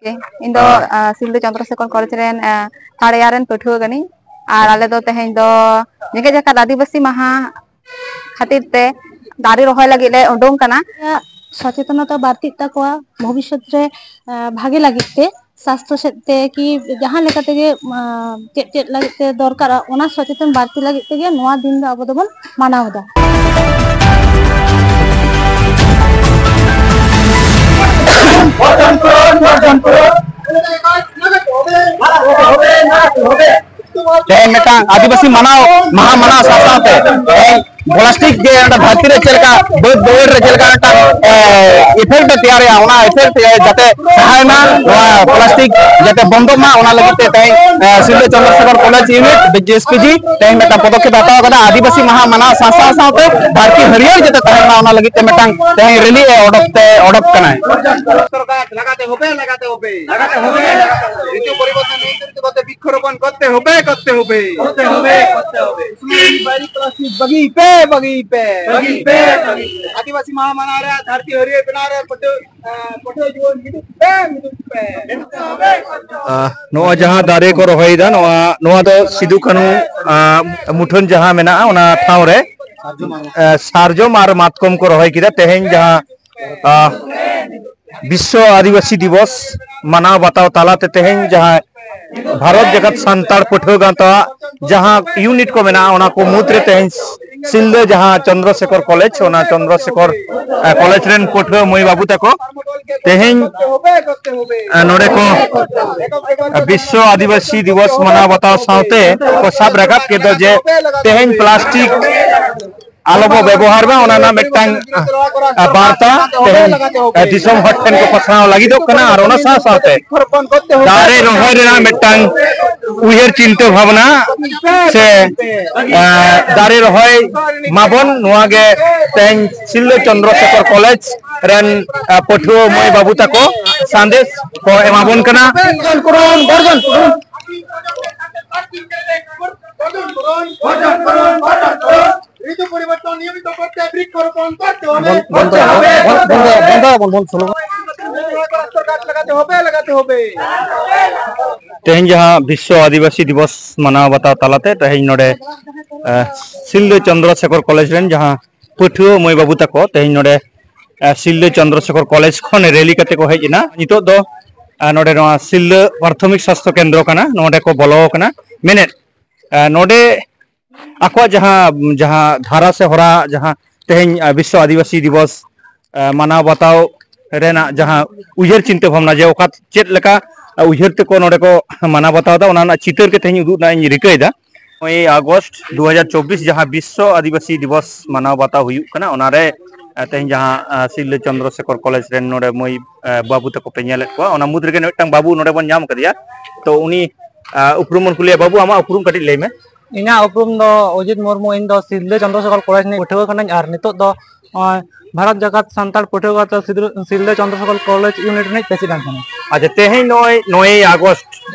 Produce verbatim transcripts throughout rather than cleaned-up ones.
ᱤᱧ ᱫᱚ ᱟᱨ ᱟᱸ, ᱥᱤᱞᱫᱟᱹ ᱪᱚᱱᱫᱨᱚᱥᱮᱠᱷᱚᱨ ᱠᱚᱞᱮᱡᱽ ᱨᱮᱱ ᱟᱸ, ᱛᱷᱟᱨᱰ ᱤᱭᱟᱨ ᱨᱮᱱ ᱯᱟᱹᱴᱷᱩᱣᱟᱹ ᱠᱟᱹᱱᱟᱹᱧ᱾ ᱟᱨ ᱟᱞᱮ ᱫᱚ ᱛᱮᱦᱮᱧ ᱫᱚ ᱡᱮᱜᱮᱛ ᱡᱟᱠᱟᱛ ᱟᱹᱫᱤᱵᱟᱹᱥᱤ ᱢᱟᱦᱟ ᱠᱷᱟᱹᱛᱤᱨ ᱛᱮ ᱫᱟᱨᱮ ᱨᱚᱦᱚᱭ ᱞᱟᱹᱜᱤᱫ ᱞᱮ ᱩᱰᱩᱝ ᱠᱟᱱᱟ᱾ ᱥᱚᱪᱮᱛᱚᱱᱚᱛᱟ ᱵᱟᱹᱲᱛᱤᱜ ᱛᱟᱠᱚᱣᱟ ᱵᱷᱚᱵᱤᱥᱥᱚᱛ ᱨᱮ, ᱟᱸ, ᱵᱷᱟᱜᱮ ᱞᱟᱹᱜᱤᱫ ᱛᱮ, ᱥᱟᱥᱛᱷᱚ ᱥᱮᱫ ᱛᱮ ᱠᱤ ᱡᱟᱦᱟᱸ ᱞᱮᱠᱟ ᱛᱮᱜᱮ, ᱟᱸ, ᱪᱮᱫ ᱪᱮᱫ ᱞᱟᱹᱜᱤᱫ ᱛᱮ ᱫᱚᱨᱠᱟᱨᱚᱜᱼᱟ, ᱚᱱᱟ ᱥᱚᱪᱮᱛᱚᱱ ᱵᱟᱹᱲᱛᱤ ᱞᱟᱹᱜᱤᱫ ᱛᱮᱜᱮ ᱱᱚᱣᱟ ᱫᱤᱱ ᱫᱚ ᱟᱵᱚ ᱫᱚᱵᱚᱱ ᱢᱟᱱᱟᱣ ᱮᱫᱟ᱾ ᱛᱮᱦᱮᱧ ᱢᱤᱫᱴᱟᱝ ᱟᱹᱫᱤᱵᱟᱹᱥᱤ ᱢᱟᱱᱟᱣ, ᱢᱟᱦᱟ ᱢᱟᱱᱟᱣ ᱥᱟᱶ ᱥᱟᱶᱛᱮ ᱛᱮᱦᱮᱧ ᱯᱞᱟᱥᱴᱤᱠ ᱡᱮ ᱚᱸᱰᱮ ᱫᱷᱟᱹᱨᱛᱤ ᱨᱮ ᱪᱮᱫ ᱞᱮᱠᱟ, ᱵᱟᱹᱫᱽ ᱵᱟᱹᱭᱦᱟᱹᱲ ᱨᱮ ᱪᱮᱫ ᱞᱮᱠᱟ ᱢᱤᱫᱴᱟᱝ, ᱮ, ᱤᱯᱷᱮᱠᱴ ᱮ ᱛᱮᱭᱟᱨᱮᱜᱼᱟ, ᱚᱱᱟ ᱤᱯᱷᱮᱠᱴ, ᱮ, ᱡᱟᱛᱮ ᱥᱟᱦᱟᱭ ᱢᱟ, ᱱᱚᱣᱟ ᱯᱞᱟᱥᱴᱤᱠ ᱡᱟᱛᱮ ᱵᱚᱱᱫᱚᱜ ᱢᱟ, ᱚᱱᱟ ᱞᱟᱹᱜᱤᱫ ᱛᱮ ᱛᱮᱦᱮᱧ, ᱮ, ᱥᱤᱞᱫᱟᱹ Chandrasekhar college unit, B J S P G, ᱛᱮᱦᱮᱧ ᱢᱤᱫᱴᱟᱝ ᱯᱚᱫᱚᱠᱷᱮᱯ ᱮ ᱦᱟᱛᱟᱣ ᱠᱟᱫᱟ᱾ ᱟᱹᱫᱤᱵᱟᱹᱥᱤ ᱢᱟᱦᱟ ᱢᱟᱱᱟᱣ ᱥᱟᱶ ᱥᱟᱶ ᱥᱟᱶᱛᱮ ᱫᱷᱟᱹᱨᱛᱤ ᱦᱟᱹᱨᱭᱟᱹᱲ ᱡᱟᱛᱮ ᱛᱟᱦᱮᱱ ᱢᱟ, ᱚᱱᱟ ᱞᱟᱹᱜᱤᱫ ᱛᱮ ᱢᱤᱫᱴᱟᱝ ᱛᱮᱦᱮᱧ ᱨᱮᱞᱤ ᱮ ᱚᱰᱚᱠ ᱛᱮ, ᱚᱰᱚᱠ ᱠᱟᱱᱟᱭ᱾ ᱞᱟᱜᱟᱛᱮ ᱦᱚᱵᱮ, ᱞᱟᱜᱟᱛᱮ ᱦᱚᱵᱮ। ᱞᱟᱜᱟᱛᱮ ᱦᱚᱵᱮ, ᱞᱟᱜᱟᱛᱮ ᱦᱚᱵᱮ। ঋতু পরিবর্তন নিয়ন্ত্রিত করতে বৃক্ষরোপণ করতে হবে, করতে হবে, করতে হবে। প্লাস্টিক বাগি পে, বাগি পে। বাগি পে, বাগি পে। ᱟᱹᱫᱤᱵᱟᱹᱥᱤ ᱢᱟᱦᱟ ᱢᱟᱱᱟᱣ ᱨᱮ ᱫᱷᱟᱹᱨᱛᱤ ᱦᱟᱹᱨᱭᱟᱹᱲ ᱵᱮᱱᱟᱣ ᱨᱮ ᱯᱟᱹᱴᱷᱩᱣᱟᱹ, ᱟᱸ, ᱯᱟᱹᱴᱷᱩᱣᱟᱹ ᱡᱩᱣᱟᱹᱱ ᱢᱤᱫᱚᱜ ᱯᱮ, ᱢᱤᱫᱚᱜ ᱯᱮ᱾ ᱟᱸ, ᱱᱚᱣᱟ ᱡᱟᱦᱟᱸ ᱫᱟᱨᱮ ᱠᱚ ᱨᱚᱦᱚᱭᱮᱫᱟ, ᱱᱚᱣᱟ, ᱱᱚᱣᱟ ᱫᱚ ᱥᱤᱫᱩ ᱠᱟᱹᱱᱦᱩ, ᱟᱸ, ᱢᱩᱴᱷᱟᱹᱱ ᱡᱟᱦᱟᱸ ᱢᱮᱱᱟᱜᱼᱟ, ᱚᱱᱟ ᱴᱷᱟᱶ ᱨᱮ, ᱟᱸ, ᱥᱟᱨᱡᱚᱢ ᱟᱨ ᱢᱟᱛᱠᱚᱢ ᱠᱚ ᱨᱚᱦᱚᱭ ᱠᱮᱫᱟ᱾ ᱛᱮᱦᱮᱧ ᱡᱟᱦᱟᱸ, ᱟᱸ, ᱵᱤᱥᱥᱚ ᱟᱹᱫᱤᱵᱟᱹᱥᱤ ᱫᱤᱵᱚᱥ ᱢᱟᱱᱟᱣ ᱵᱟᱛᱟᱣ ᱛᱟᱞᱟᱛᱮ ᱛᱮᱦᱮᱧ ᱡᱟᱦᱟᱸ ᱵᱷᱟᱨᱚᱛ ᱡᱟᱠᱟᱛ ᱥᱟᱱᱛᱟᱲ ᱯᱟᱹᱴᱷᱩᱣᱟᱹ ᱜᱟᱶᱛᱟᱣᱟᱜ ᱡᱟᱦᱟᱸ ᱤᱭᱩᱱᱤᱴ ᱠᱚ ᱢᱮᱱᱟᱜᱼᱟ, ᱚᱱᱟ ᱠᱚ ᱢᱩᱫᱽᱨᱮ ᱛᱮᱦᱮᱧ ᱥᱤᱞᱫᱟᱹ ᱡᱟᱦᱟᱸ ᱪᱚᱱᱫᱨᱚᱥᱮᱠᱷᱚᱨ ᱠᱚᱞᱮᱡᱽ, ᱚᱱᱟ ᱪᱚᱱᱫᱨᱚᱥᱮᱠᱷᱚᱨ, ᱮ, ᱠᱚᱞᱮᱡᱽ ᱨᱮᱱ ᱯᱟᱹᱴᱷᱩᱣᱟᱹ ᱢᱟᱹᱭ ᱵᱟᱹᱵᱩ ᱛᱟᱠᱚ ᱛᱮᱦᱮᱧ, ᱮ, ᱱᱚᱰᱮ ᱠᱚ, ᱮ, ᱵᱤᱥᱥᱚ ᱟᱹᱫᱤᱵᱟᱹᱥᱤ ᱫᱤᱵᱚᱥ ᱢᱟᱱᱟᱣ ᱵᱟᱛᱟᱣ ᱥᱟᱶᱛᱮ ᱠᱚ ᱥᱟᱵ ᱨᱟᱠᱟᱵ ᱠᱮᱫᱟ ᱡᱮ ᱛᱮᱦᱮᱧ ᱯᱞᱟᱥᱴᱤᱠ ᱟᱞᱚ ᱵᱚ ᱵᱮᱵᱚᱦᱟᱨ ᱢᱟ, ᱚᱱᱟ ᱨᱮᱱᱟᱜ ᱢᱤᱫᱴᱟᱝ, ᱟ, ᱵᱟᱨᱛᱟ ᱛᱮᱦᱮᱧ, ᱟ, ᱫᱤᱥᱚᱢ ᱦᱚᱲ ᱴᱷᱮᱱ ᱠᱚ ᱯᱟᱥᱱᱟᱣ ᱞᱟᱹᱜᱤᱫᱚᱜ ᱠᱟᱱᱟ᱾ ᱟᱨ ᱚᱱᱟ ᱥᱟᱶ ᱥᱟᱶᱛᱮ ᱫᱟᱨᱮ ᱨᱚᱦᱚᱭ ᱨᱮᱱᱟᱜ ᱢᱤᱫᱴᱟᱝ ᱩᱭᱦᱟᱹᱨ ᱪᱤᱱᱛᱟᱹ ᱵᱷᱟᱵᱽᱱᱟ ᱥᱮ, ᱟ, ᱫᱟᱨᱮ ᱨᱚᱦᱚᱭ ᱢᱟᱵᱚᱱ, ᱱᱚᱣᱟ ᱜᱮ ᱛᱮᱦᱮᱧ ᱥᱤᱞᱫᱟᱹ ᱪᱚᱱᱫᱨᱚᱥᱮᱠᱷᱚᱨ ᱠᱚᱞᱮᱡᱽ ᱨᱮᱱ, ᱟ, ᱯᱟᱹᱴᱷᱩᱣᱟᱹ ᱢᱟᱹᱭ ᱵᱟᱹᱵᱩ ᱛᱟᱠᱚ ᱥᱟᱸᱫᱮᱥ ᱠᱚ ᱮᱢᱟᱵᱚᱱ ᱠᱟᱱᱟ᱾ ঋতু পরিবর্তন নিয়মিত করতে বৃক্ষরোপণ করতে হবে। বন্ধ, বন্ধ, বন্ধ, বন্ধ, বন্ধ, বন্ধ, বন্ধ, বন্ধ। ᱞᱟᱜᱟᱛᱮ ᱦᱚᱵᱮ, ᱞᱟᱜᱟᱛᱮ ᱦᱚᱵᱮ᱾ ᱛᱮᱦᱮᱧ ᱡᱟᱦᱟᱸ ᱵᱤᱥᱥᱚ ᱟᱹᱫᱤᱵᱟᱹᱥᱤ ᱫᱤᱵᱚᱥ ᱢᱟᱱᱟᱣ ᱵᱟᱛᱟᱣ ᱛᱟᱞᱟᱛᱮ ᱛᱮᱦᱮᱧ ᱱᱚᱰᱮ, ᱮ, ᱥᱤᱞᱫᱟᱹ ᱪᱚᱱᱫᱨᱚ ᱥᱮᱠᱷᱚᱨ ᱠᱚᱞᱮᱡᱽ ᱨᱮᱱ ᱡᱟᱦᱟᱸ ᱯᱟᱹᱴᱷᱩᱣᱟᱹ ᱢᱟᱹᱭ ᱵᱟᱹᱵᱩ ᱛᱟᱠᱚ ᱛᱮᱦᱮᱧ ᱱᱚᱰᱮ, ᱮ, ᱥᱤᱞᱫᱟᱹ ᱪᱚᱱᱫᱨᱚ ᱥᱮᱠᱷᱚᱨ ᱠᱚᱞᱮᱡᱽ ᱠᱷᱚᱱ ᱨᱮᱞᱤ ᱠᱟᱛᱮ ᱠᱚ ᱦᱮᱡ ᱮᱱᱟ᱾ ᱱᱤᱛᱚᱜ ᱫᱚ, ᱮ, ᱱᱚᱰᱮ ᱱᱚᱣᱟ ᱥᱤᱞᱫᱟᱹ ᱯᱨᱟᱛᱷᱚᱢᱤᱠ ᱥᱟᱥᱛᱷᱚ ᱠᱮᱱᱫᱨᱚ ᱠᱟᱱᱟ, ᱱᱚᱰᱮ ᱠᱚ ᱵᱚᱞᱚ ᱟᱠᱟᱱᱟ᱾ ᱢᱮᱱᱮᱫ, ᱮ, ᱱᱚᱰᱮ ᱟᱠᱚᱣᱟᱜ ᱡᱟᱦᱟᱸ, ᱡᱟᱦᱟᱸ ᱫᱷᱟᱨᱟ ᱥᱮ ᱦᱚᱨᱟ, ᱡᱟᱦᱟᱸ ᱛᱮᱦᱮᱧ, ᱮ, ᱵᱤᱥᱥᱚ ᱟᱹᱫᱤᱵᱟᱹᱥᱤ ᱫᱤᱵᱚᱥ, ᱮ, ᱢᱟᱱᱟᱣ ᱵᱟᱛᱟᱣ ᱨᱮᱱᱟᱜ ᱡᱟᱦᱟᱸ ᱩᱭᱦᱟᱹᱨ ᱪᱤᱱᱛᱟᱹ ᱵᱷᱟᱵᱽᱱᱟ, ᱡᱮ ᱚᱠᱟ ᱪᱮᱫ ᱞᱮᱠᱟ, ᱮ, ᱩᱭᱦᱟᱹᱨ ᱛᱮᱠᱚ ᱱᱚᱰᱮ ᱠᱚ ᱢᱟᱱᱟᱣ ᱵᱟᱛᱟᱣ ᱮᱫᱟ, ᱚᱱᱟ ᱨᱮᱱᱟᱜ ᱪᱤᱛᱟᱹᱨ ᱜᱮ ᱛᱮᱦᱮᱧ ᱩᱫᱩᱜ ᱨᱮᱱᱟᱜ ᱤᱧ ᱨᱤᱠᱟᱹᱭᱮᱫᱟ᱾ ᱱᱚᱭᱮᱭ ᱟᱜᱚᱥᱴ ᱫᱩ ᱦᱟᱡᱟᱨ ᱪᱚᱵᱵᱤᱥ ᱡᱟᱦᱟᱸ ᱵᱤᱥᱥᱚ ᱟᱹᱫᱤᱵᱟᱹᱥᱤ ᱫᱤᱵᱚᱥ ᱢᱟᱱᱟᱣ ᱵᱟᱛᱟᱣ ᱦᱩᱭᱩᱜ ᱠᱟᱱᱟ, ᱚᱱᱟᱨᱮ, ᱮ, ᱛᱮᱦᱮᱧ ᱡᱟᱦᱟᱸ, ᱮ, ᱥᱤᱞᱫᱟᱹ ᱪᱚᱱᱫᱨᱚ ᱥᱮᱠᱷᱚᱨ ᱠᱚᱞᱮᱡᱽ ᱨᱮᱱ ᱱᱚᱰᱮ ᱢᱟᱹᱭ, ᱮ, ᱵᱟᱹᱵᱩ ᱛᱟᱠᱚ ᱯᱮ ᱧᱮᱞᱮᱫ ᱠᱚᱣᱟ, ᱚᱱᱟ ᱢᱩᱫᱽ ᱨᱮᱜᱮ ᱢᱤᱫᱴᱟᱝ ᱵᱟᱹᱵᱩ ᱱᱚᱰᱮ ᱵᱚᱱ ᱧᱟᱢ ᱠᱟᱫᱮᱭᱟ᱾ ᱛᱚ ᱩᱱᱤ, ᱮ, ᱩᱯᱨᱩᱢ ᱵᱚᱱ ᱠᱩᱞᱤᱭᱟ᱾ ᱵᱟᱹᱵᱩ, ᱟᱢᱟᱜ ᱩᱯᱨᱩᱢ ᱠᱟᱹᱴᱤᱡ ᱞᱟᱹᱭ ᱢᱮ᱾ ᱤᱧᱟᱹᱜ ᱩᱯᱨᱩᱢ ᱫᱚ ᱚᱡᱤᱛ ᱢᱩᱨᱢᱩ᱾ ᱤᱧ ᱫᱚ ᱥᱤᱞᱫᱟᱹ ᱪᱚᱱᱫᱨᱚ ᱥᱮᱠᱷᱚᱨ ᱠᱚᱞᱮᱡᱽ ᱨᱤᱱᱤᱡ ᱯᱟᱹᱴᱷᱩᱣᱟᱹ ᱠᱟᱹᱱᱟᱹᱧ ᱟᱨ ᱱᱤᱛᱚᱜ ᱫᱚ ᱱᱚᱜᱼᱚᱭ ᱵᱷᱟᱨᱚᱛ ᱡᱟᱠᱟᱛ ᱥᱟᱱᱛᱟᱲ ᱯᱟᱹᱴᱷᱩᱣᱟᱹ ᱜᱟᱶᱛᱟ ᱥᱤᱫᱨᱟᱹ-, ᱥᱤᱞᱫᱟᱹ ᱪᱚᱱᱫᱨᱚ ᱥᱮᱠᱷᱚᱨ ᱠᱚᱞᱮᱡᱽ ᱤᱭᱩᱱᱤᱴ ᱨᱤᱱᱤᱡ ᱯᱨᱮᱥᱤᱰᱮᱱᱴ ᱠᱟᱹᱱᱟᱹᱧ᱾ ᱟᱪᱪᱷᱟ, ᱛᱮᱦᱮᱧ ᱱᱚᱜᱼᱚᱭ ᱱᱚᱭᱮᱭ ᱟᱜᱚᱥᱴ,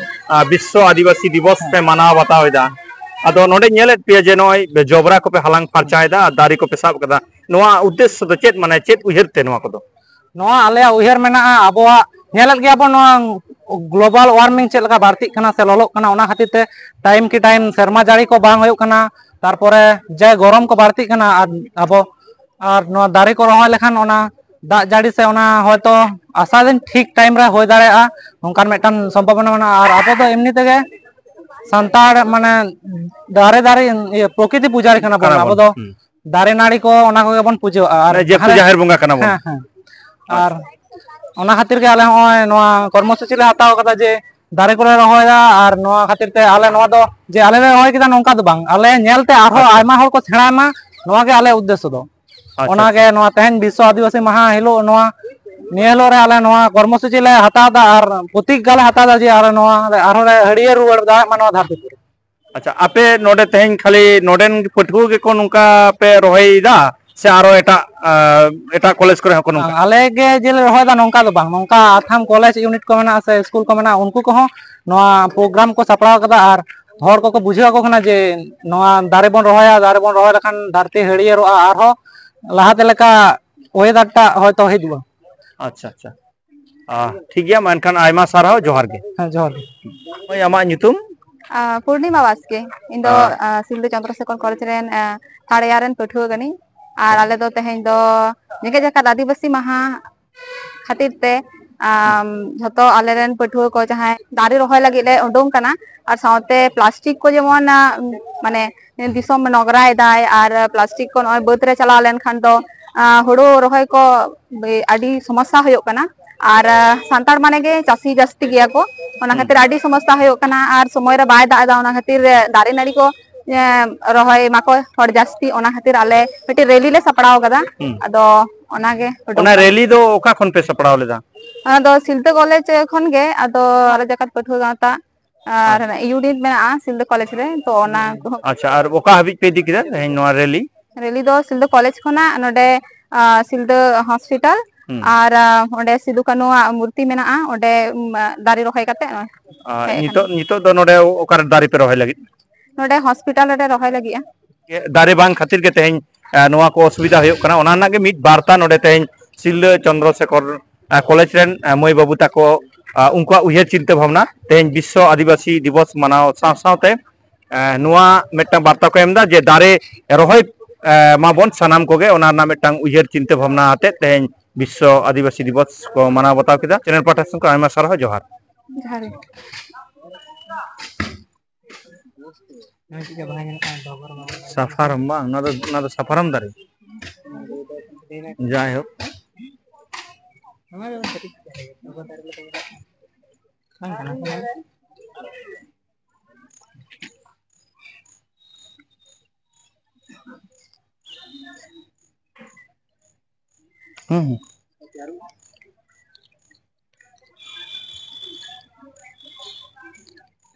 ᱟ, ᱵᱤᱥᱥᱚ ᱟᱹᱫᱤᱵᱟᱹᱥᱤ ᱫᱤᱵᱚᱥ ᱯᱮ ᱢᱟᱱᱟᱣ ᱵᱟᱛᱟᱣ ᱮᱫᱟ, ᱟᱫᱚ ᱱᱚᱰᱮ ᱧᱮᱞᱮᱫ ᱯᱮᱭᱟ ᱡᱮ ᱱᱚᱜᱼᱚᱭ ᱡᱚᱵᱽᱨᱟ ᱠᱚᱯᱮ ᱦᱟᱞᱟᱝ ᱯᱷᱟᱨᱪᱟᱭᱮᱫᱟ ᱟᱨ ᱫᱟᱨᱮ ᱠᱚᱯᱮ ᱥᱟᱵ ᱠᱟᱫᱟ, ᱱᱚᱣᱟ ᱩᱫᱽᱫᱮᱥᱥᱚ ᱫᱚ ᱪᱮᱫ? ᱢᱟᱱᱮ ᱪᱮᱫ ᱩᱭᱦᱟᱹᱨ ᱛᱮ ᱱᱚᱣᱟ ᱠᱚᱫᱚ? ᱱᱚᱣᱟ ᱟᱞᱮᱭᱟᱜ ᱩᱭᱦᱟᱹᱨ ᱢᱮᱱᱟᱜᱼᱟ, ᱟᱵᱚᱣᱟᱜ ᱧᱮᱞᱮᱫ ᱜᱮᱭᱟ ᱵᱚᱱ ᱱᱚᱣᱟ global warming ᱪᱮᱫ ᱞᱮᱠᱟ ᱵᱟᱹᱲᱛᱤᱜ ᱠᱟᱱᱟ ᱥᱮ ᱞᱚᱞᱚᱜ ᱠᱟᱱᱟ, ᱚᱱᱟ ᱠᱷᱟᱹᱛᱤᱨ ᱛᱮ ᱴᱟᱭᱤᱢ ᱠᱤ ᱴᱟᱭᱤᱢ ᱥᱮᱨᱢᱟ ᱡᱟᱹᱲᱤ ᱠᱚ ᱵᱟᱝ ᱦᱩᱭᱩᱜ ᱠᱟᱱᱟ, ᱛᱟᱨᱯᱚᱨᱮ ᱡᱮ ᱜᱚᱨᱚᱢ ᱠᱚ ᱵᱟᱹᱲᱛᱤᱜ ᱠᱟᱱᱟ᱾ ᱟᱨ ᱟᱵᱚ, ᱟᱨ ᱱᱚᱣᱟ ᱫᱟᱨᱮ ᱠᱚ ᱨᱚᱦᱚᱭ ᱞᱮᱠᱷᱟᱱ ᱚᱱᱟ ᱫᱟᱜ ᱡᱟᱹᱲᱤ ᱥᱮ ᱚᱱᱟ ᱦᱚᱭᱛᱚ ᱟᱥᱟ ᱫᱤᱱ ᱴᱷᱤᱠ ᱴᱟᱭᱤᱢ ᱨᱮ ᱦᱩᱭ ᱫᱟᱲᱮᱭᱟᱜᱼᱟ, ᱱᱚᱝᱠᱟᱱ ᱢᱤᱫᱴᱟᱝ ᱥᱚᱢᱵᱷᱟᱵᱚᱱᱟ ᱢᱮᱱᱟᱜᱼᱟ᱾ ᱟᱨ ᱟᱵᱚ ᱫᱚ ᱮᱢᱱᱤ ᱛᱮᱜᱮ ᱥᱟᱱᱛᱟᱲ ᱢᱟᱱᱮ ᱫᱟᱨᱮ, ᱫᱟᱨᱮ, ᱤᱭᱟᱹ, ᱯᱨᱚᱠᱨᱤᱛᱤ ᱯᱩᱡᱟᱨᱤ ᱠᱟᱱᱟ ᱵᱚᱱ᱾ ᱠᱟᱱᱟ ᱟᱵᱚ ᱵᱚᱱ᱾ ᱫᱚ ᱦᱩᱸ᱾ ᱫᱟᱨᱮ ᱱᱟᱹᱲᱤ ᱠᱚ ᱚᱱᱟ ᱠᱚᱜᱮ ᱵᱚᱱ ᱯᱩᱡᱟᱹᱣᱟᱜᱼᱟ᱾ ᱟᱨ ᱢᱟᱱᱮ ᱡᱮᱦᱮᱛᱩ ᱡᱟᱦᱟᱸ ᱨᱮ ᱡᱟᱦᱮᱨ ᱵᱚᱸᱜᱟ ᱠᱟᱱᱟ ᱵᱚᱱ᱾ ᱦᱮᱸ, ᱦᱮᱸ᱾ ᱟᱪᱪᱷᱟ᱾ ᱟᱨ ᱚᱱᱟ ᱠᱷᱟᱹᱛᱤᱨ ᱜᱮ ᱟᱞᱮ ᱦᱚᱸᱜᱼᱚᱭ ᱱᱚᱣᱟ ᱠᱚᱨᱢᱚᱥᱩᱪᱤ ᱞᱮ ᱦᱟᱛᱟᱣ ᱠᱟᱫᱟ ᱡᱮ ᱫᱟᱨᱮ ᱠᱚᱞᱮ ᱨᱚᱦᱚᱭᱟ, ᱟᱨ ᱱᱚᱣᱟ ᱠᱷᱟᱹᱛᱤᱨ ᱛᱮ ᱟᱞᱮ ᱱᱚᱣᱟ ᱫᱚ ᱡᱮ ᱟᱞᱮ ᱞᱮ ᱨᱚᱦᱚᱭ ᱠᱮᱫᱟ ᱱᱚᱝᱠᱟ ᱫᱚ ᱵᱟᱝ, ᱟᱞᱮ ᱧᱮᱞ ᱛᱮ ᱟᱨᱦᱚᱸ ᱟᱪᱪᱷᱟ᱾ ᱟᱭᱢᱟ ᱦᱚᱲ ᱠᱚ ᱥᱮᱬᱟᱭ ᱢᱟ, ᱱᱚᱣᱟ ᱜᱮ ᱟᱞᱮᱭᱟᱜ ᱩᱫᱽᱫᱮᱥᱥᱚ ᱫᱚ᱾ ᱟᱪᱪᱷᱟ, ᱚᱱᱟ ᱜᱮ ᱟᱪᱪᱷᱟ᱾ ᱱᱚᱣᱟ ᱛᱮᱦᱮᱧ ᱵᱤᱥᱥᱚ ᱟᱹᱫᱤᱵᱟᱹᱥᱤ ᱢᱟᱦᱟ ᱦᱤᱞᱳᱜ ᱱᱚᱣᱟ, ᱱᱤᱭᱟᱹ ᱦᱤᱞᱳᱜ ᱨᱮ ᱟᱞᱮ ᱱᱚᱣᱟ ᱠᱚᱨᱢᱚᱥᱩᱪᱤ ᱞᱮ ᱦᱟᱛᱟᱣ ᱮᱫᱟ ᱟᱨ ᱯᱨᱚᱛᱤᱜᱽᱜᱟ ᱞᱮ ᱦᱟᱛᱟᱣ ᱮᱫᱟ ᱡᱮ ᱟᱞᱮ ᱱᱚᱣᱟ ᱞᱮ ᱟᱨᱦᱚᱸ ᱞᱮ ᱦᱟᱹᱨᱭᱟᱹᱲ ᱨᱩᱣᱟᱹᱲ ᱫᱟᱲᱮᱭᱟᱜ ᱢᱟ ᱱᱚᱣᱟ ᱫᱷᱟᱹᱨᱛᱤ ᱯᱩᱨᱤ᱾ ᱟᱪᱪᱷᱟ, ᱟᱯᱮ ᱱᱚᱰᱮ ᱛᱮᱦᱮᱧ ᱠᱷᱟᱹᱞᱤ ᱱᱚᱰᱮᱱ ᱯᱟᱹᱴᱷᱩᱣᱟᱹ ᱜᱮᱠᱚ ᱱᱚᱝᱠᱟ ᱯᱮ ᱨᱚᱦᱚᱭᱮᱫᱟ ᱥᱮ ᱟᱨᱚ ᱮᱴᱟᱜ, ᱟ, ᱮᱴᱟᱜ ᱠᱚᱞᱮᱡᱽ ᱠᱚᱨᱮ ᱦᱚᱸᱠᱚ ᱵᱟᱝ, ᱱᱚᱝᱠᱟ? ᱟᱞᱮ ᱜᱮ ᱡᱮ ᱞᱮ ᱨᱚᱦᱚᱭᱮᱫᱟ ᱱᱚᱝᱠᱟ ᱫᱚ ᱵᱟᱝ, ᱱᱚᱝᱠᱟ ᱟᱛᱷᱟᱢ ᱠᱚᱞᱮᱡᱽ ᱤᱭᱩᱱᱤᱴ ᱠᱚ ᱢᱮᱱᱟᱜᱼᱟ ᱥᱮ ᱥᱠᱩᱞ ᱠᱚ ᱢᱮᱱᱟᱜᱼᱟ, ᱩᱱᱠᱩ ᱠᱚᱦᱚᱸ ᱱᱚᱣᱟ ᱯᱨᱳᱜᱨᱟᱢ ᱠᱚ ᱥᱟᱯᱲᱟᱣ ᱠᱟᱫᱟ ᱟᱨ ᱦᱚᱲ ᱠᱚᱠᱚ ᱵᱩᱡᱷᱟᱹᱣ ᱟᱠᱚ ᱠᱟᱱᱟ ᱡᱮ ᱱᱚᱣᱟ ᱫᱟᱨᱮ ᱵᱚᱱ ᱨᱚᱦᱚᱭᱟ, ᱫᱟᱨᱮ ᱵᱚᱱ ᱨᱚᱦᱚᱭ ᱞᱮᱠᱷᱟᱱ ᱫᱷᱟᱹᱨᱛᱤ ᱦᱟᱹᱨᱭᱟᱹᱲᱚᱜᱼᱟ, ᱟᱨᱦᱚᱸ ᱞᱟᱦᱟᱛᱮ ᱞᱮᱠᱟ ᱚᱭᱮᱫᱟᱨ ᱴᱟᱜ ᱦᱚᱭᱛᱳ ᱦᱤᱡᱩᱜᱼᱟ᱾ ᱟᱪᱪᱷᱟ, ᱟᱪᱪᱷᱟ᱾ ᱟᱦ, ᱴᱷᱤᱠ ᱜᱮᱭᱟ, ᱢᱟ ᱮᱱᱠᱷᱟᱱ ᱟᱭᱢᱟ ᱥᱟᱨᱦᱟᱣ, ᱡᱚᱦᱟᱨ ᱜᱮ᱾ ᱦᱮᱸ, ᱡᱚᱦᱟᱨ ᱜᱮ᱾ ᱦᱳᱭ, ᱟᱢᱟᱜ ᱧᱩᱛᱩᱢ? ᱟᱨ ᱯᱩᱨᱱᱤᱢᱟ ᱵᱟᱥᱠᱮ᱾ ᱤᱧ ᱫᱚ, ᱟᱨ ᱟᱨ, ᱥᱤᱞᱫᱟᱹ ᱪᱚᱱᱫᱨᱚᱥᱮᱠᱷᱚᱨ ᱠᱚᱞᱮᱡᱽ ᱨᱮᱱ, ᱟᱨ, ᱛᱷᱟᱨᱰ ᱤᱭᱟᱨ ᱨᱮᱱ ᱯᱟᱹᱴᱷᱩᱣᱟᱹ ᱠᱟᱹᱱᱟᱹᱧ᱾ ᱟᱨ ᱟᱞᱮ ᱫᱚ ᱛᱮᱦᱮᱧ ᱫᱚ ᱡᱮᱜᱮᱛ ᱡᱟᱠᱟᱛ ᱟᱹᱫᱤᱵᱟᱹᱥᱤ ᱢᱟᱦᱟ ᱠᱷᱟᱹᱛᱤᱨ ᱛᱮ, ᱟᱢ, ᱡᱷᱚᱛᱚ ᱟᱞᱮᱨᱮᱱ ᱯᱟᱹᱴᱷᱩᱣᱟᱹ ᱠᱚ ᱡᱟᱦᱟᱸᱭ ᱫᱟᱨᱮ ᱨᱚᱦᱚᱭ ᱞᱟᱹᱜᱤᱫ ᱞᱮ ᱩᱰᱩᱝ ᱠᱟᱱᱟ, ᱟᱨ ᱥᱟᱶᱛᱮ ᱯᱞᱟᱥᱴᱤᱠ ᱠᱚ ᱡᱮᱢᱚᱱ, ᱟᱸ, ᱢᱟᱱᱮ ᱫᱤᱥᱚᱢ ᱱᱚᱜᱽᱨᱟᱭ ᱫᱟᱭ, ᱟᱨ ᱯᱞᱟᱥᱴᱤᱠ ᱠᱚ ᱱᱚᱜᱼᱚᱭ ᱵᱟᱹᱫᱽ ᱨᱮ ᱪᱟᱞᱟᱣ ᱞᱮᱱᱠᱷᱟᱱ ᱫᱚ, ᱟᱸ, ᱦᱩᱲᱩ ᱨᱚᱦᱚᱭ ᱠᱚ ᱵᱮ-, ᱟᱹᱰᱤ ᱥᱚᱢᱚᱥᱥᱟ ᱦᱩᱭᱩᱜ ᱠᱟᱱᱟ᱾ ᱟᱨ, ᱟᱸ, ᱥᱟᱱᱛᱟᱲ ᱢᱟᱱᱮ ᱜᱮ ᱪᱟᱹᱥᱤ ᱡᱟᱹᱥᱛᱤ ᱜᱮᱭᱟ ᱠᱚ, ᱚᱱᱟ ᱦᱩᱸ᱾ ᱠᱷᱟᱹᱛᱤᱨ ᱟᱹᱰᱤ ᱥᱚᱢᱚᱥᱥᱟ ᱦᱩᱭᱩᱜ ᱠᱟᱱᱟ᱾ ᱟᱨ ᱥᱚᱢᱚᱭ ᱨᱮ ᱵᱟᱭ ᱫᱟᱜ ᱮᱫᱟ, ᱚᱱᱟ ᱠᱷᱟᱹᱛᱤᱨ ᱫᱟᱨᱮ ᱱᱟᱹᱲᱤ ᱠᱚ, ᱮᱸ, ᱨᱚᱦᱚᱭ ᱢᱟᱠᱚ ᱦᱚᱲ ᱡᱟᱹᱥᱛᱤ, ᱚᱱᱟ ᱠᱷᱟᱹᱛᱤᱨ ᱟᱞᱮ ᱢᱤᱫᱴᱤᱡ ᱨᱮᱞᱤ ᱞᱮ ᱥᱟᱯᱲᱟᱣ ᱠᱟᱫᱟ᱾ ᱦᱩᱸ᱾ ᱟᱫᱚ ᱚᱱᱟᱜᱮ ᱩᱰᱩᱝ ᱚᱱᱟ ᱠᱟᱱᱟ᱾ ᱨᱮᱞᱤ ᱫᱚ ᱚᱠᱟ ᱠᱷᱚᱱ ᱯᱮ ᱥᱟᱯᱲᱟᱣ ᱞᱮᱫᱟ? ᱚᱱᱟ ᱫᱚ ᱥᱤᱞᱫᱟᱹ ᱠᱚᱞᱮᱡᱽ ᱠᱷᱚᱱ ᱜᱮ, ᱟᱫᱚ ᱟᱞᱮ ᱡᱟᱠᱟᱛ ᱯᱟᱹᱴᱷᱩᱣᱟᱹ ᱜᱟᱶᱛᱟ ᱟᱨ ᱟᱪᱪᱷᱟ᱾ ᱤᱭᱩᱱᱤᱴ ᱢᱮᱱᱟᱜᱼᱟ ᱥᱤᱞᱫᱟᱹ ᱠᱚᱞᱮᱡᱽ ᱨᱮ, ᱛᱚ ᱚᱱᱟ ᱠᱚᱦᱚᱸ᱾ ᱟᱪᱪᱷᱟ, ᱟᱨ ᱚᱠᱟ ᱦᱟᱹᱵᱤᱡ ᱯᱮ ᱤᱫᱤ ᱠᱮᱫᱟ ᱛᱮᱦᱮᱧ ᱱᱚᱣᱟ ᱨᱮᱞᱤ? ᱨᱮᱞᱤ ᱫᱚ ᱥᱤᱞᱫᱟᱹ ᱠᱚᱞᱮᱡᱽ ᱠᱷᱚᱱᱟᱜ ᱱᱚᱰᱮ, ᱟᱸ, ᱥᱤᱞᱫᱟᱹ ᱦᱚᱥᱯᱤᱴᱟᱞ ᱦᱩᱸ᱾ ᱟᱨ, ᱟᱸ, ᱚᱸᱰᱮ ᱥᱤᱫᱩ ᱠᱟᱹᱱᱩᱣᱟᱜ ᱢᱩᱨᱛᱤ ᱢᱮᱱᱟᱜᱼᱟ, ᱚᱸᱰᱮ, ᱩᱢ, ᱫᱟᱨᱮ ᱨᱚᱦᱚᱭ ᱠᱟᱛᱮ ᱦᱮᱡ ᱟᱠᱟᱱᱟ᱾ ᱱᱤᱛᱚᱜ, ᱱᱤᱛᱚᱜ ᱫᱚ ᱱᱚᱰᱮ ᱚᱠᱟᱨᱮ ᱫᱟᱨᱮ ᱯᱮ ᱨᱚᱦᱚᱭ ᱞᱟᱹᱜᱤᱫ? ᱱᱚᱰᱮ ᱦᱚᱥᱯᱤᱴᱟᱞ ᱨᱮᱞᱮ ᱨᱚᱦᱚᱭ ᱞᱟᱹᱜᱤᱫᱼᱟ᱾ ᱫᱟᱨᱮ ᱵᱟᱝ ᱠᱷᱟᱹᱛᱤᱨ ᱜᱮ ᱛᱮᱦᱮᱧ, ᱮ, ᱱᱚᱣᱟ ᱠᱚ ᱚᱥᱩᱵᱤᱫᱷᱟ ᱦᱩᱭᱩᱜ ᱠᱟᱱᱟ, ᱚᱱᱟ ᱨᱮᱱᱟᱜ ᱜᱮ ᱢᱤᱫ ᱵᱟᱨᱛᱟ ᱱᱚᱰᱮ ᱛᱮᱦᱮᱧ ᱥᱤᱞᱫᱟᱹ ᱪᱚᱱᱫᱨᱚᱥᱮᱠᱷᱚᱨ, ᱮ, ᱠᱚᱞᱮᱡᱽ ᱨᱮᱱ, ᱮ, ᱢᱟᱹᱭ ᱵᱟᱹᱵᱩ ᱛᱟᱠᱚ, ᱟ, ᱩᱱᱠᱩᱣᱟᱜ ᱩᱭᱦᱟᱹᱨ ᱪᱤᱱᱛᱟᱹ ᱵᱷᱟᱵᱽᱱᱟ ᱛᱮᱦᱮᱧ ᱵᱤᱥᱥᱚ ᱟᱹᱫᱤᱵᱟᱹᱥᱤ ᱫᱤᱵᱚᱥ ᱢᱟᱱᱟᱣ ᱥᱟᱶ ᱥᱟᱶᱛᱮ, ᱮ, ᱱᱚᱣᱟ ᱢᱤᱫᱴᱟᱝ ᱵᱟᱨᱛᱟ ᱠᱚ ᱮᱢ ᱮᱫᱟ ᱡᱮ ᱫᱟᱨᱮ ᱨᱚᱦᱚᱭ, ᱮ, ᱢᱟᱵᱚᱱ ᱥᱟᱱᱟᱢ ᱠᱚᱜᱮ, ᱚᱱᱟ ᱨᱮᱱᱟᱜ ᱢᱤᱫᱴᱟᱝ ᱩᱭᱦᱟᱹᱨ ᱪᱤᱱᱛᱟᱹ ᱵᱷᱟᱵᱽᱱᱟ ᱟᱛᱮᱫ ᱛᱮᱦᱮᱧ ᱵᱤᱥᱥᱚ ᱟᱹᱫᱤᱵᱟᱹᱥᱤ ᱫᱤᱵᱚᱥ ᱠᱚ ᱢᱟᱱᱟᱣ ᱵᱟᱛᱟᱣ ᱠᱮᱫᱟ᱾ ᱪᱮᱱᱮᱞ ᱯᱟᱦᱴᱟ ᱥᱮᱱ ᱠᱷᱚᱱ ᱟᱭᱢᱟ ᱥᱟᱨᱦᱟᱣ, ᱡᱚᱦᱟᱨ᱾ ᱡᱚᱦᱟᱨ ᱜᱮ᱾ ᱥᱟᱯᱷᱟᱨᱟᱢ ᱵᱟᱝ, ᱚᱱᱟ ᱫᱚ, ᱚᱱᱟ ᱫᱚ ᱥᱟᱯᱷᱟᱨᱟᱢ ᱫᱟᱨᱮ᱾ ᱡᱟᱭᱦᱳᱠ᱾ ᱦᱩᱸ, ᱦᱩᱸ᱾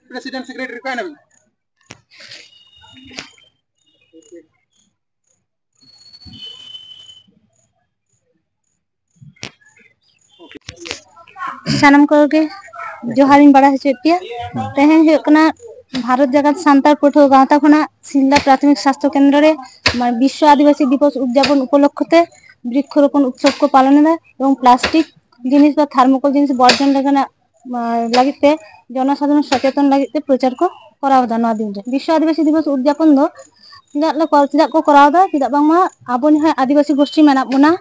ᱯᱨᱮᱥᱤᱰᱮᱱᱴ ᱥᱮᱠᱨᱮᱴᱟᱨᱤ ᱚᱠᱟᱭ ᱱᱟᱵᱤᱱ? ᱥᱟᱱᱟᱢ ᱠᱚᱜᱮ ᱡᱚᱦᱟᱨᱤᱧ ᱵᱟᱲᱟᱭ ᱦᱚᱪᱚᱭᱮᱫ ᱯᱮᱭᱟ᱾ ᱛᱮᱦᱮᱧ ᱦᱩᱭᱩᱜ ᱠᱟᱱᱟ ᱵᱷᱟᱨᱚᱛ ᱡᱟᱠᱟᱛ ᱥᱟᱱᱛᱟᱲ ᱯᱟᱹᱴᱷᱩᱣᱟᱹ ᱜᱟᱶᱛᱟ ᱠᱷᱚᱱᱟᱜ ᱥᱤᱞᱫᱟ ᱯᱨᱟᱛᱷᱚᱢᱤᱠ ᱥᱟᱥᱛᱷᱚ ᱠᱮᱱᱫᱨᱚ ᱨᱮ ᱵᱤᱥᱥᱚ ᱟᱹᱫᱤᱵᱟᱹᱥᱤ ᱫᱤᱵᱚᱥ ᱩᱫᱽᱡᱟᱯᱚᱱ ᱩᱯᱚᱞᱚᱠᱠᱷᱚ ᱛᱮ ᱵᱨᱤᱠᱠᱷᱚᱨᱳᱯᱚᱱ ᱩᱛᱥᱚᱵ ᱠᱚ ᱯᱟᱞᱚᱱ ᱮᱫᱟ ᱮᱵᱚᱝ ᱯᱞᱟᱥᱴᱤᱠ ᱡᱤᱱᱤᱥ ᱵᱟ ᱛᱷᱟᱨᱢᱳᱠᱳᱞ ᱡᱤᱱᱤᱥ ᱵᱚᱨᱡᱚᱱ ᱞᱮᱠᱟᱱᱟᱜ, ᱟᱸ, ᱞᱟᱹᱜᱤᱫ ᱛᱮ ᱡᱚᱱᱚᱥᱟᱫᱷᱟᱨᱚᱱ ᱥᱚᱪᱮᱛᱚᱱ ᱞᱟᱹᱜᱤᱫ ᱛᱮ ᱯᱨᱚᱪᱟᱨ ᱠᱚ ᱠᱚᱨᱟᱣ ᱮᱫᱟ ᱱᱚᱣᱟ ᱫᱤᱱ ᱨᱮ᱾ ᱵᱤᱥᱥᱚ ᱟᱹᱫᱤᱵᱟᱹᱥᱤ ᱫᱤᱵᱚᱥ ᱩᱫᱽᱡᱟᱯᱚᱱ ᱫᱚ ᱪᱮᱫᱟᱜ ᱞᱮ ᱠᱚ, ᱪᱮᱫᱟᱜ ᱠᱚ ᱠᱚᱨᱟᱣ ᱮᱫᱟ? ᱪᱮᱫᱟᱜ ᱵᱟᱝᱢᱟ ᱟᱵᱚ ᱡᱟᱦᱟᱸᱭ ᱟᱹᱫᱤᱵᱟᱹᱥᱤ ᱜᱳᱥᱴᱤ ᱢᱮᱱᱟᱜ ᱵᱚᱱᱟ,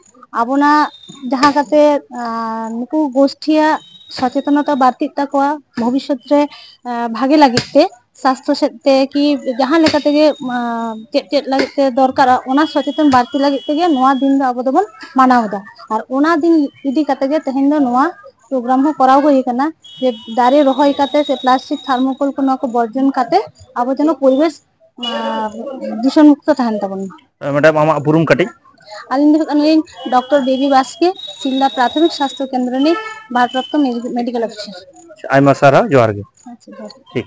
ᱟᱵᱚᱱᱟᱜ ᱡᱟᱦᱟᱸ ᱠᱟᱛᱮ, ᱟᱸ, ᱱᱩᱠᱩ ᱜᱳᱥᱴᱤᱭᱟᱜ ᱥᱚᱪᱮᱛᱚᱱᱚᱛᱟ ᱵᱟᱹᱲᱛᱤᱜ ᱛᱟᱠᱚᱣᱟ, ᱵᱷᱚᱵᱤᱥᱥᱚᱛ ᱨᱮ, ᱟᱸ, ᱵᱷᱟᱜᱮ ᱞᱟᱹᱜᱤᱫ ᱛᱮ, ᱥᱟᱥᱛᱷᱚ ᱥᱮᱫ ᱛᱮ ᱠᱤ ᱡᱟᱦᱟᱸ ᱞᱮᱠᱟ ᱛᱮᱜᱮ, ᱟᱸ, ᱪᱮᱫ ᱪᱮᱫ ᱞᱟᱹᱜᱤᱫ ᱛᱮ ᱫᱚᱨᱠᱟᱨᱟ, ᱚᱱᱟ ᱥᱚᱪᱮᱛᱚᱱ ᱵᱟᱹᱲᱛᱤ ᱞᱟᱹᱜᱤᱫ ᱛᱮᱜᱮ ᱱᱚᱣᱟ ᱫᱤᱱ ᱫᱚ ᱟᱵᱚ ᱫᱚᱵᱚᱱ ᱢᱟᱱᱟᱣ ᱮᱫᱟ᱾ ᱟᱨ ᱚᱱᱟ ᱫᱤᱱ ᱤᱫᱤ ᱠᱟᱛᱮ ᱜᱮ ᱛᱮᱦᱮᱧ ᱫᱚ ᱱᱚᱣᱟ ᱯᱨᱳᱜᱨᱟᱢ ᱦᱚᱸ ᱠᱚᱨᱟᱣ ᱦᱩᱭ ᱟᱠᱟᱱᱟ, ᱡᱮ ᱫᱟᱨᱮ ᱨᱚᱦᱚᱭ ᱠᱟᱛᱮ ᱥᱮ ᱯᱞᱟᱥᱴᱤᱠ ᱛᱷᱟᱨᱢᱳᱠᱳᱞ ᱠᱚ ᱱᱚᱣᱟ ᱠᱚ ᱵᱚᱨᱡᱚᱱ ᱠᱟᱛᱮ ᱟᱵᱚ ᱡᱮᱱᱚ ᱯᱚᱨᱤᱵᱮᱥ, ᱟᱸ, ᱫᱩᱥᱚᱱ ᱢᱩᱠᱛᱚ ᱛᱟᱦᱮᱱ ᱛᱟᱵᱚᱱ ᱢᱟ᱾ ᱢᱮᱰᱟᱢ, ᱟᱢᱟᱜ ᱩᱯᱨᱩᱢ ᱠᱟᱹᱴᱤᱡ? ᱟᱹᱞᱤᱧ ᱫᱚ ᱦᱩᱭᱩᱜ ᱠᱟᱱᱟᱞᱤᱧ ᱰᱚᱠᱴᱚᱨ ᱵᱮᱵᱤ ᱵᱟᱥᱠᱮ, ᱥᱤᱞᱫᱟ ᱯᱨᱟᱛᱷᱚᱢᱤᱠ ᱥᱟᱥᱛᱷᱚ ᱠᱮᱱᱫᱨᱚ ᱨᱤᱱᱤᱡ ᱵᱷᱟᱨᱯᱨᱟᱯᱛᱚ ᱢᱮᱰᱤ-, ᱢᱮᱰᱤᱠᱮᱞ ᱚᱯᱷᱤᱥᱟᱨ᱾ ᱟᱭᱢᱟ ᱥᱟᱨᱦᱟᱣ, ᱡᱚᱦᱟᱨ ᱜᱮ᱾ ᱟᱪᱪᱷᱟ, ᱡᱚᱦᱟᱨ᱾ ᱴᱷᱤᱠ᱾